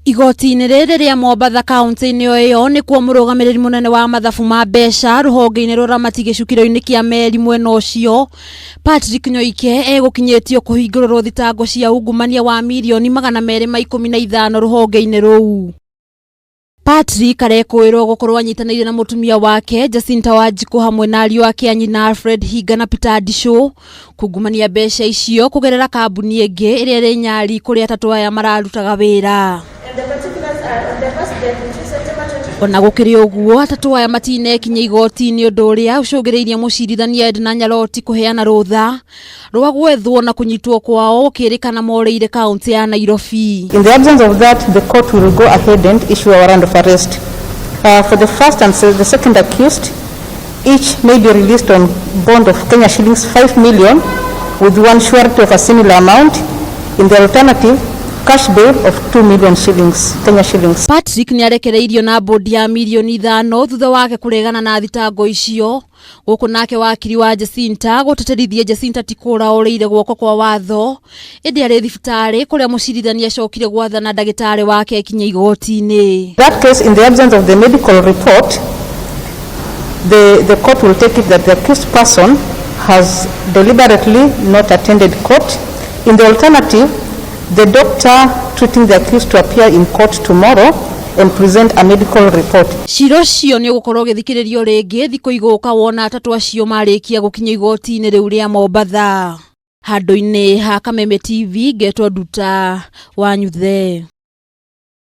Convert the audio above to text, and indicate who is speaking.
Speaker 1: Igoti-inĩ rĩrĩ rĩa Mombatha kaunti-inĩ o ĩyo nĩkuo mũrũgamĩrĩri mũnene wa mathabu ma mbeca rũhonge-inĩ rwa ũramati gĩcukĩro-inĩ kĩa meri mwena ũcio Patrick Nyoike egũkinyĩtio kũhingũrĩrwo thitango cia ungumania wa mirioni 215 rũhonge-inĩ rũu. Patrick arekũĩrwo gũkorwo anyitanĩire na mũtumia wake Jacinta Wanjikũ hamwe na ariũ ake a nyina Alfred Hinga na Peter Ndicũ kungumania mbeca icio kũgerera kambuni ĩngĩ ĩrĩa ĩrĩ Nyali kũrĩa atatũ aya mararutaga wĩra. Ona gũkĩrĩ ũguo, atatũ aya matinekinya igoti-inĩ, ũndũ ũrĩa ũcũngĩrĩirie mũcirithania Edna Nyaroti kũheana rũtha rwa gwethwo na kũnyitwo kwao, gũkĩrĩkana morĩire kaunti ya Nairobi.
Speaker 2: In the absence of that, the court will go ahead and issue a warrant of arrest. For the first and the second accused, each may be released on bond of Kenya shillings 5 million with one surety of a similar amount. In the alternative, cash bail of 2 million shillings, Kenya shillings.
Speaker 1: Patrick nĩ arekereirio na bond ya mirioni 5 thutha wake kũregana na thitango icio. Gũkũ nake wakiri wa Jacinta gũteterithia Jacinta ti kũra orĩire guoko kwa watho, ĩndĩ arĩ thibitarĩ kũrĩa mũcirithania acokire gwathana ndagĩtarĩ wake ekinye igoti-inĩ.
Speaker 2: In that case, in the absence of the medical report, the court will take it that the accused person has deliberately not attended court. In the alternative, the doctor treating the accused to appear in court tomorrow and present a medical report.
Speaker 1: Cira ũcio nĩ ũgũkorwo ũgĩthikĩrĩrio rĩngĩ thikũ igũka wona atatũ acio marĩkia gũkinya igoti-inĩ rĩu rĩa Mombatha. Handũ-inĩ ha Kameme TV, ngetwo Nduta wa Nyuthe.